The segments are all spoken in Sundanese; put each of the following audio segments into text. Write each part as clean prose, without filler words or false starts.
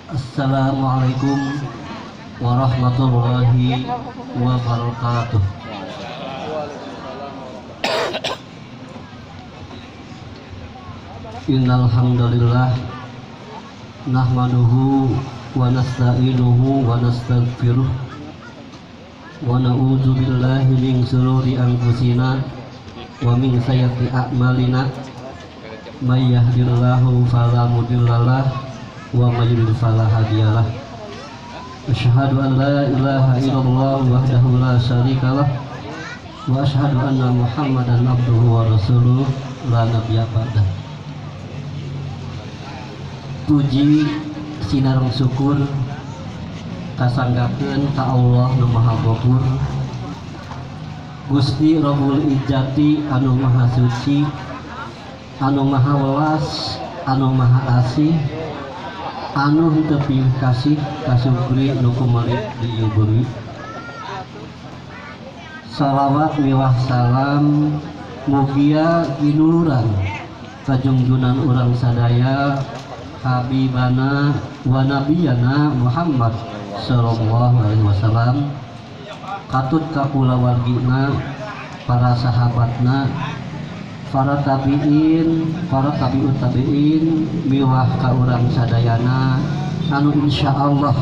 Assalamualaikum warahmatullahi wabarakatuh. Innal hamdalillah nahmaduhu wa nasta'inuhu wa nastaghfiruh wa na'udzu billahi min shururi anfusina wa min sayyiati a'malina may yahdihillahu fala mudhillalah wa may yudlil fala hadiyalah. Asyhadu an la ilaha illallah wahdahu la syarikalah wa asyhadu anna Muhammadan abduhu wa rasuluh la nabiyya ba'dah. Puji sinareng syukur kasanggakeun ka Allah nu Maha Ghafur, Gusti Rabbul Izzati anu Maha Suci, anu Maha Welas, anu Maha Asih, anu henteu pilih kasih kasugri nu kumelit di ieu bumi. Salawat miwah salam mugia ginuluran kajungjunan urang sadaya Habibana wa nabiyana Muhammad sallallahu alaihi wasallam, katut ka kulawargina, para sahabatna, para tabiin, para tabiut tabiin, miwah ka urang sadayana anu insyaallah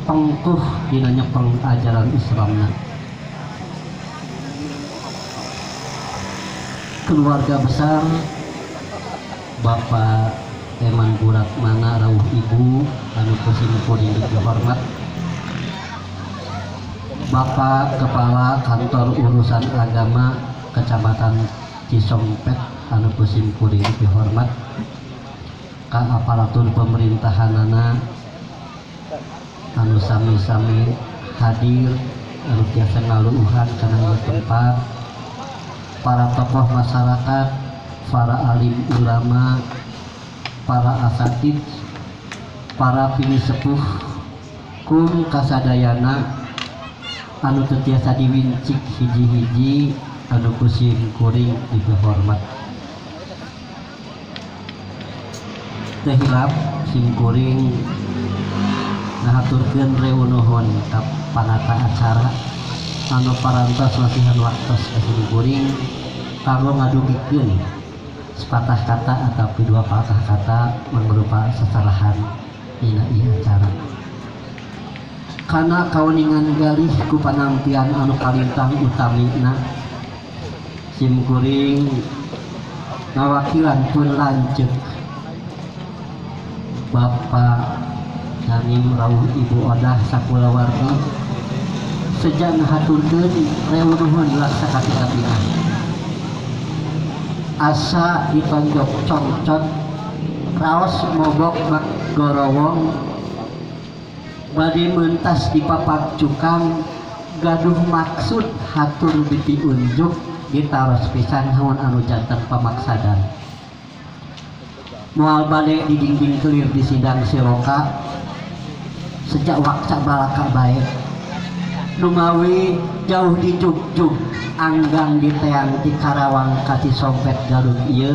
pengkuh dina nyepeng ajaran Islamna. Keluarga besar Bapak Eman Burak mana rawuh ibu anu kusim kuring dihormat, Bapak Kepala Kantor Urusan Agama Kecamatan Cisompet anu kusim kuring dihormat, ka aparatur pemerintahanana anu sami-sami hadir anu tiasa ngaluuhan kana ieu tempat, para tokoh masyarakat, para alim ulama, para asatid, para pinisepuh, kum kasadayana anu teu tiasa diwincik hiji-hiji anu kusim kuring dihormat. Teu hilap sim kuring ngahaturkeun rewu nuhun ka panata acara anu parantos masihan waktos ka sim kuring kanggo ngadugikeun sepatah kata atau dua patah kata mangrupa seserahan dina ieu acara. Kana kauningan galih ku panampian anu kalintang utamina, sim kuring ngawakilan pun lanceuk Bapak Nanim rawuh Ibu Odah sakulawargi sejak ngahaturkeun rewu nuhun laksa kapi-kapina. Asa ditonjok congcot raos mogok mak gorowong bade mentas di papak cukang gaduh maksud hatur biti unjuk ditaros pisan haun anu janten pamaksadan. Moal bade di dinding kelir di sidang siroka sejak wakca balaka bae numawi jauh di jugjug anggang di teang di Karawang ka Cisompet Garut ieu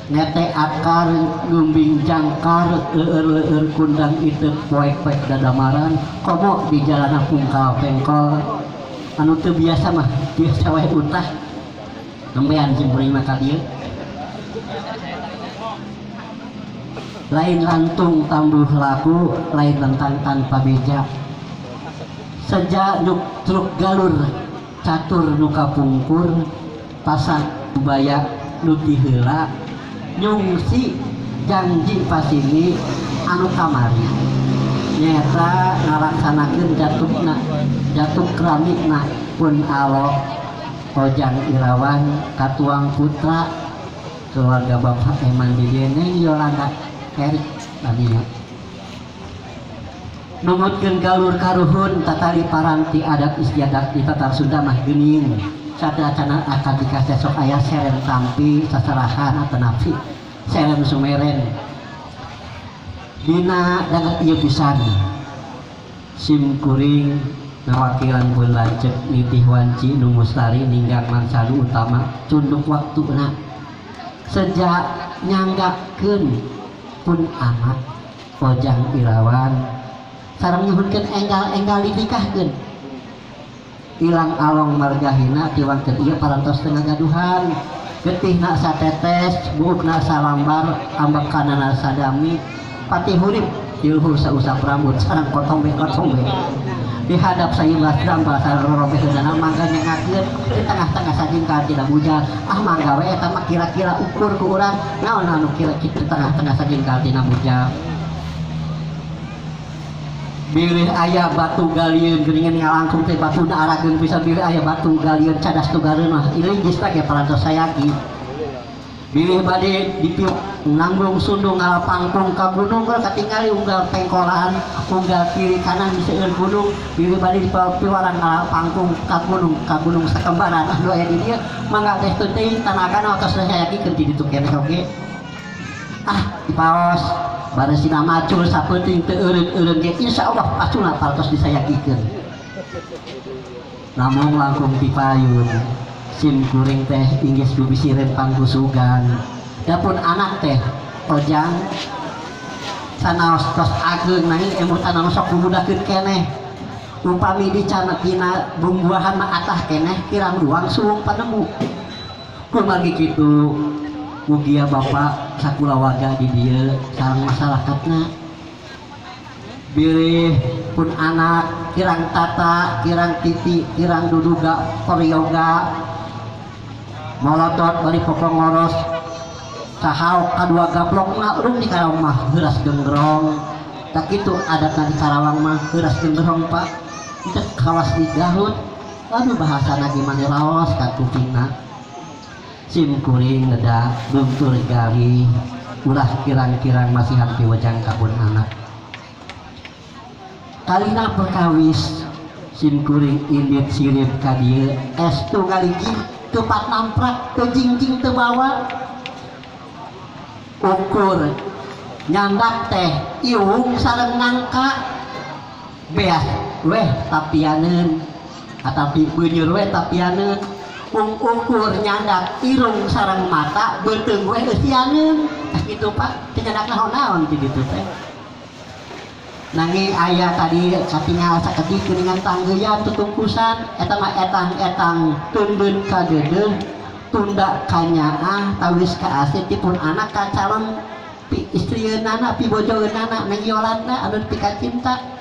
nete akar ngumbing jangkar leueur-leueur kundang iteuk poek-poek dadamaran komo di jalana pungkal pengkol anu teu biasa mah biasa wae utah nembean sim kuring mah ka dieu. Lain lantung tambuh laku, lain lentang tanpa beja. Sejak nuk truk galur catur nu kapungkur pasang baya nu tiheula nyungsi janji pasini anu kamari nyaeta ngalaksanakeun jatukna jatuk keramikna pun alo Ojang Irawan katuang putra keluarga Bapak Eman di Neng Yolanda Erik tadinya numutkeun galur karuhun tatali paranti adat istiadat di Tatar Sunda mah geuning sateuacanna akad nikah sok aya seren tampi saserahan atanapi seren sumeren dina danget ieu pisan sim kuring ngawakilan pun lanceuk nitih wanci nu mustari ninggang mangsa nu utama cunduk waktuna sejak nyanggakeun pun anak Ojang Irawan sareng nyuhunkeun enggal-enggal dinikahkeun. Ilang along margahina tiwangkeun ieu parantos teu ngagaduhan. Getihna satetes, buukna salambar, ambekanana sadami, pati hurip di luhur sausap rambut sareng kotombe-kotombe. Dihadap saimbas dampal sareng rorobeheunana mangga nyengakeun di tengah-tengah sajingkal tina bujal. Ah, mangga we eta mah kira-kira ukur ku urang naon anu kira-kira di tengah-tengah sajingkal tina bujal. Bilih aya batu galieun geuningan ngalangkung teh batuna arageung pisan, bilih aya batu galieun cadas tugareun mah ilinggis teh parantos sayagi. Bilih bade dipiuk nanggung sundung ngalapangkung ka gunung katingali unggal pengkolan unggal kiri kanan seueur gunung. Bilih bade dipiwarang ngalapangkung ka gunung sakembaran anu aya di dieu mangga teh teuing tanagana atos sayagikeun di ditu keneh oge. Ah, dipaos baresina macul sapeuting teu eureun-eureun ge insyaallah paculna parantos disayagikeun. Namung langkung pipayun sim kuring teh inggis bibisi rempang kusugan dapun anak teh Ojang sanaos tos ageung nanging emutan anu sok bubudakeun keneh. Upami dicanak dina bumbuahan mah atah keneh kirang ruang suwung panemu. Kumargi kitu, mugia bapak sakulawarga di dieu sareng masyarakatna bilih pun anak kirang tata kirang titi kirang duduga peryoga molotot bari pokok ngoros sahaok kadua gaplok urung di Karawang mah heuras genggrong. Tak kitu adatna di Karawang mah heuras genggrong, Pak, itu kawas di Garut. Aduh, bahasana gimana raos ka kupingna. Sim kuring neda luntur gali ulah kirang-kirang masihan piwejang ka pun anak. Kalina perkawis sim kuring indit sirip ka dieu estu ngaligih teu namprak teu jingjing teu bawa. Ukur nyandak teh iwung sareng nangka beas weh tapianeun atapi beunyeur weh tapianeun. Ukur nyandak irung sareng mata beuteung weh eusianeun. Tah kitu, Pak, teu nyandak naon-naon ti ditu teh. Nanging aya tadi katingal sakedik geuningan tanggeuyan tutungkusan eta mah etang-etang teundeun ka deudeuh tunda kanyaah tawis ka asih tipun anak ka calon pi istrieunana pibojoeunana Neng Yolanda anu pikacinta.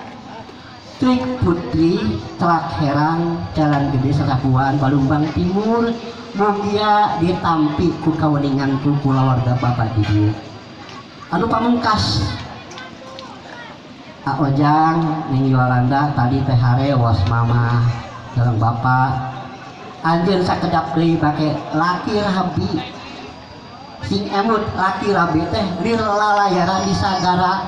Trik Putri Celak Herang Jalan Gede Sasapuan Balumbang Timur. Mugia ditampi ku kaweningan ku kulawarga bapak di dieu. Anu pamungkas, A Ojang, Neng Yolanda, tadi teh harewas mama sareng bapak anjeun sakedap deui bake laki rabi. Sing emut, laki rabi teh lir lalayaran di sagara,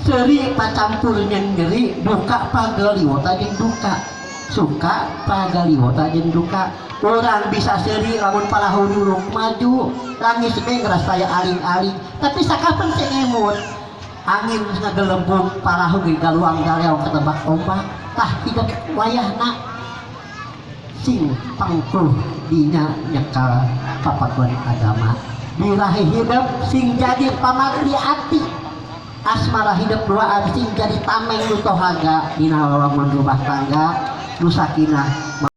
seuri pacampur jeung nyeri, duka pagaliwota jeung duka, suka pagaliwota jeung duka. Urang bisa seuri lamun palahu nyuruk maju langis ge ngerasa aling-aling, tapi sakapeun sing emut angin ngagelembung parahu ge galuang galeong ketebak ombak. Tah, hidup wayahna sing pangkuh dinya nyekal papagon agama, birahi hidup sing jadi pamardi ati, asmara hidup duaan sing jadi tameng nu tohaga dina lawangan rumah tangga nu sakinah.